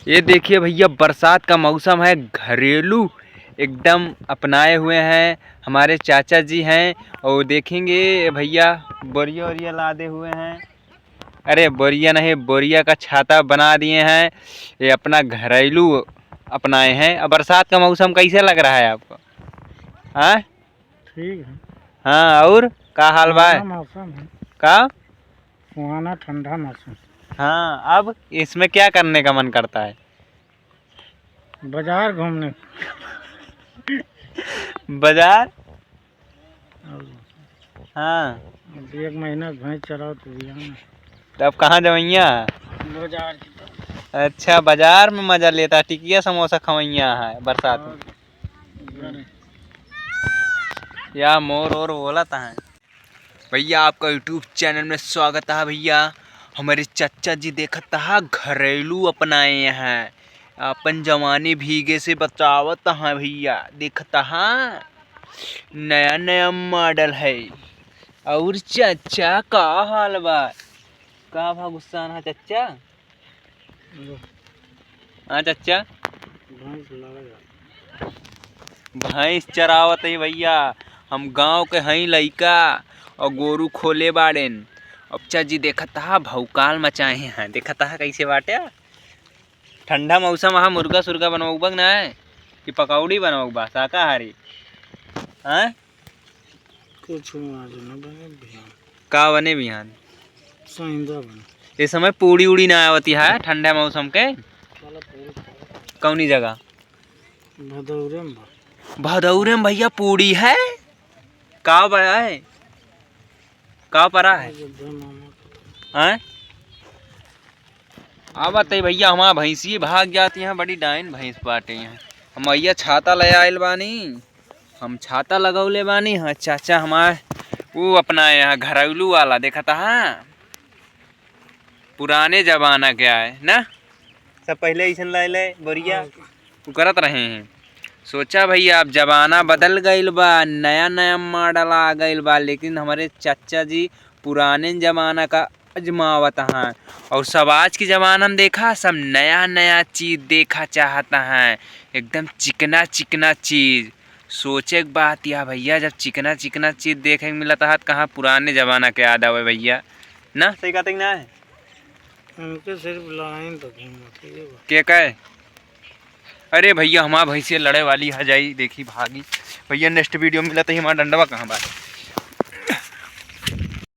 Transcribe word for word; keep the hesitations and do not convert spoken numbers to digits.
ये देखिए भैया, बरसात का मौसम है, घरेलू एकदम अपनाए हुए हैं हमारे चाचा जी हैं। और देखेंगे भैया, बोरिया वोरिया लादे हुए हैं। अरे बोरिया नहीं, बोरिया का छाता बना दिए हैं। ये अपना घरेलू अपनाए हैं। अब बरसात का मौसम कैसे लग रहा है आपको? हाँ, ठीक है। हाँ, और का हाल बा? ठंडा मौसम है। का? सुहाना ठंडा मौसम। हाँ, अब इसमें क्या करने का मन करता है? बाजार घूमने। बाजार? और हाँ। अब एक महीना भैंस चराओ तो भैया ना। तो अब कहाँ जवैया? बाजार की तरफ। अच्छा, बाजार में मजा लेता है, टिकिया समोसा खवैया है बरसात में। और या मोर और बोलत है। भैया, आपका YouTube चैनल में स्वागत है भैया। हमारे चच्चा जी देखत हा घरेलू अपनाए हैं, अपन जवानी भीगे से बचावत हैं भैया। देखत हा, नया नया मॉडल है। और चच्चा, का हाल बा? का भा गुस्सा ना चच्चा? हाँ चच्चा, भैंस लगा जा। भैंस चरावत है भैया। हम गांव के हई लइका और गोरू खोले बाड़ेन। अब चच्चा जी देखत हा भौकाल मचाए हैं, देखत हा कैसे बाटे। ठंडा मौसम हा, मुर्गा सुर्गा बनवाउबा कि ना है कि पकौड़ी बनवाउबा शाकाहारी? हाँ, कुछ आज न बने बिहान। का बने बिहान? साइंदा बने। ये समय पूड़ी उड़ी ना आवती है ठंडा मौसम के। साला पूड़ी खाओ। कौनी जगह? भदौरे में बा। भदौरे में भैया पूड़ी है? का बा है? का परा है? आज एकदम मामा का। हैं? अब बताई भैया, हमार भैंसी भाग जाती है, बड़ी डाइन भैंस बाटे हैं। हम भैया छाता ले आइल बानी, हम छाता लगौले बानी। हाँ चाचा हमार, वो अपना यहाँ घरेलू वाला देखत हा, पुराने जमाना के आए ना, सब पहले ऐसन लाए ले बोरिया, हाँ। वो करत रहे हैं। सोचा भैया, अब जमाना बदल गइल बा, नया नया मॉडल आ गइल बा, लेकिन हमारे चाचा जी पुराने जमाना का आजमावत हैं। और सब आज के जमाना में देखा, सब नया नया चीज देखा चाहत हैं, एकदम चिकना चिकना चीज। सोचे के बात या भैया, जब चिकना चिकना चीज देखे के मिलत है, तो कहाँ पुराने जमाना के याद आवे भैया, ना? सही कहते कि ना है? इनके सिर्फ लाइन तो घूमत है, ये बा। के कहे? अरे भैया, हमार भैंसिया लड़े वाली है, जाई देखी भागी। भैया, next video मिलत ही, हमार डंडवा कहाँ बा?